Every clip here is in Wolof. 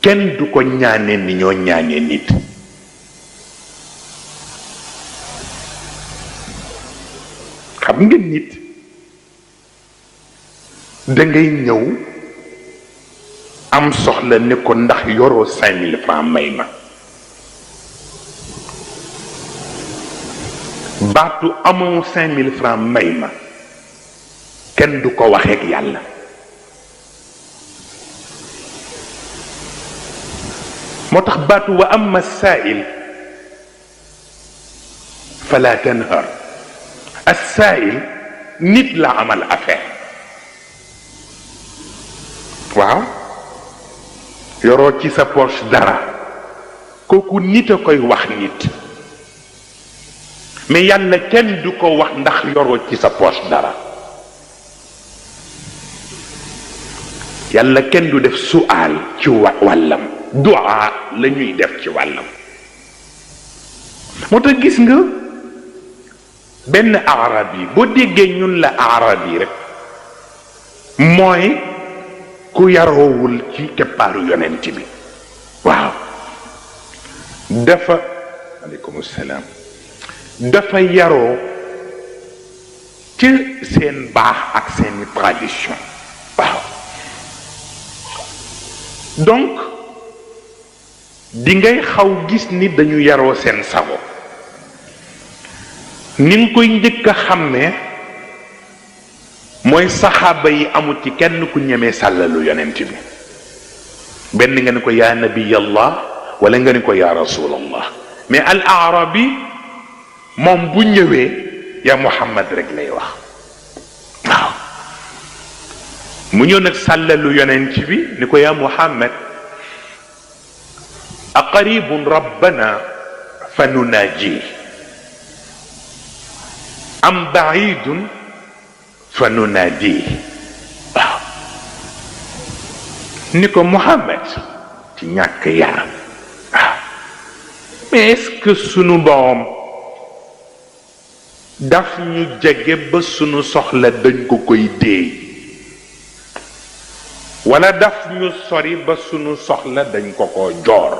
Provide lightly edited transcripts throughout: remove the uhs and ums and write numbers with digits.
kenn du ko ñaane ni ñoo ñaane nit. xam nga nit dangay ñëw am soxla ne ko ndax yoroo 5000 francs may ma. baatu amoo 5000 francs may ma kenn du ko waxeek yàlla. moo tax baatu wa amma saa'il fala tanhar. as-saa'il nit la amal affaire. waaw yoroo ci sa poche dara kooku nit a koy wax nit. mais yàlla kenn du ko wax ndax yoroo ci sa poche dara. yàlla kenn du def su'aal ci wàllam du'a la ñuy def ci wàllam. moo tax gis nga benn arab yi boo déggee ñun la arab yi rek mooy ku yaroowul ci keppaaru yonent bi. waaw dafa aleykum salaam dafa yaroo ci seen baax ak seeni tradition. waaw donc di ngay xaw gis ni dañu yaroo seen sago. ni nga koy njëkk a xàmmee mooy saxaaba yi amul ci kenn ku ñemee sàllalu yonent bi. benn nga ne ko yaa nabiyallah wala nga ne ko yaa rasulallah. mais al arabi moom bu ñëwee yaa muhammad rek lay wax. waaw mu ñëw nag sàllalu yonent bi ni ko yaa muhammad aqaribun rabbana fa nunaaji am baidun fa nunaadi. waaw ni ko muhammad ci ñàkk yaram. waaw mais est-ce que sunu borom daf ñu jege ba sunu soxla dañ ko koy déey wala daf ñu sori ba sunu soxla dañ ko ko joor.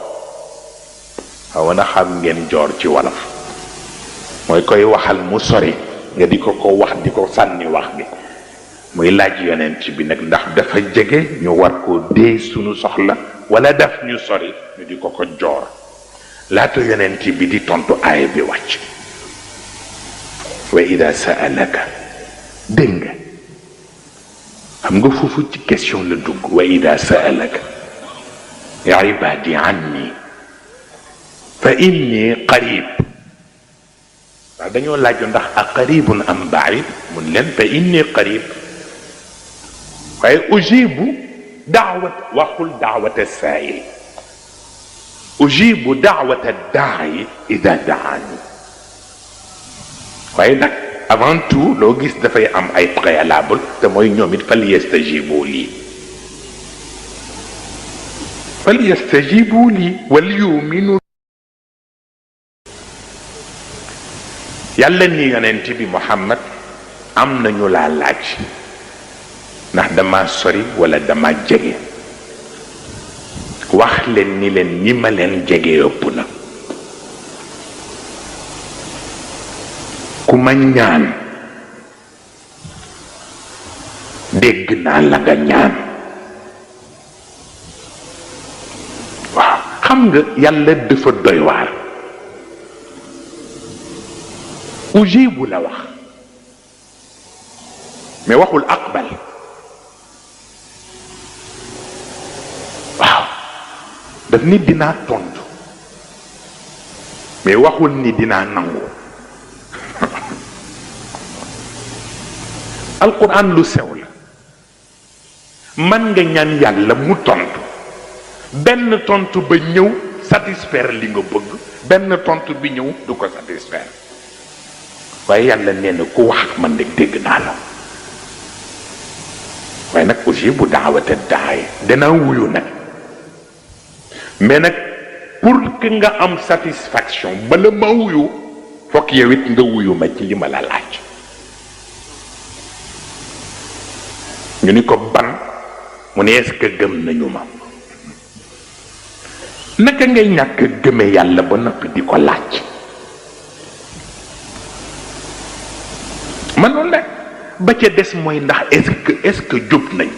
waaw na xam ngeen joor ci wolof mooy koy waxal mu sori nga di ko ko wax di ko sànni wax bi. muy laaj yonent bi nag ndax dafa jege ñu war koo déey sunu soxla wala daf ñu sori ñu di ko ko joor. laata yonent bi di tontu aaya bi wàcc wa ida saalaka dégg nga xam nga foofu ci question la dugg. wa ida saalaka ibadi anni fa inni qarib. waaw dañoo laaju ndax a qaribun am baid mun leen fa inni qarib. waaye ujibu daawat waxul daawata saa'il ujibu daawata daa'i ida daani. waaye nag avant tout loo gis dafay am ay préalable te mooy ñoom it fal yastajibu lii fal yastajibu lii wal yuminu. yàlla ni yonent bi muhammad am nañu laa laaj ndax dama sori wala dama jege. wax leen ni leen ñi ma leen jege ëpp na. ku ma ñaan dégg naa la nga ñaan. waaw xam nga yàlla dafa doy waar. ujibu la wax mais waxul aqbal. waaw daf ni dinaa tontu mais waxul ni dinaa nangu. alquran lu sew la. man nga ñaan yàlla mu tontu benn tontu ba ñëw satisfaire li nga bëgg benn tontu bi ñëw du ko satisfaire. waaye yàlla nee na ku wax ak man nag dégg naa la. waaye nag ujibu daawata daay danaa wuyu nag. mais nag pour que nga am satisfaction bala ma wuyu fokk yow it nga wuyu ma ci li ma la laaj. ñu ni ko ban mu ne est-ce que gëm nañu ma. naka ngay ñàkk gëme yàlla ba noppi di ko laaj man noonu la ba ca des mooy ndax est-ce que jub nañ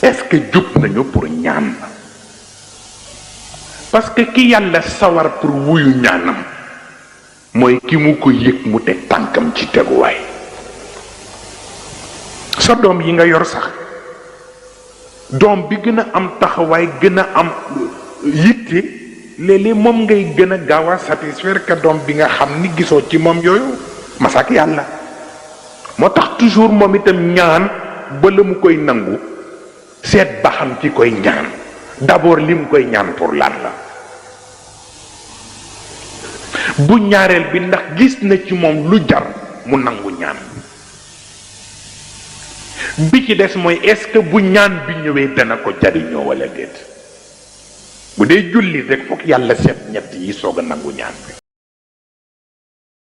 est-ce que jub nañu pour ñaan parce que ki yàlla sawar pour wuyu ñaanam mooy ki mu ko yëg mu teg tànkam ci teguwaay sa doom yi nga yor sax doom bi gën a am taxawaay gën a am yitte léeg-léeg moom ngay gën a gaaw a satisfaire que doom bi nga xam ni gisoo ci moom yooyu masak yàlla moo tax toujours moom itam ñaan ba la mu koy nangu seet ba xam ci koy ñaan d'abord li mu koy ñaan pour lan la bu ñaareel bi ndax gis na ci moom lu jar mu nangu ñaan bi ci des mooy est-ce que bu ñaan bi ñëwee dana ko jariñoo wala déet bu dee julli rek fokk yàlla seet ñett yi soog a nangu ñaan bi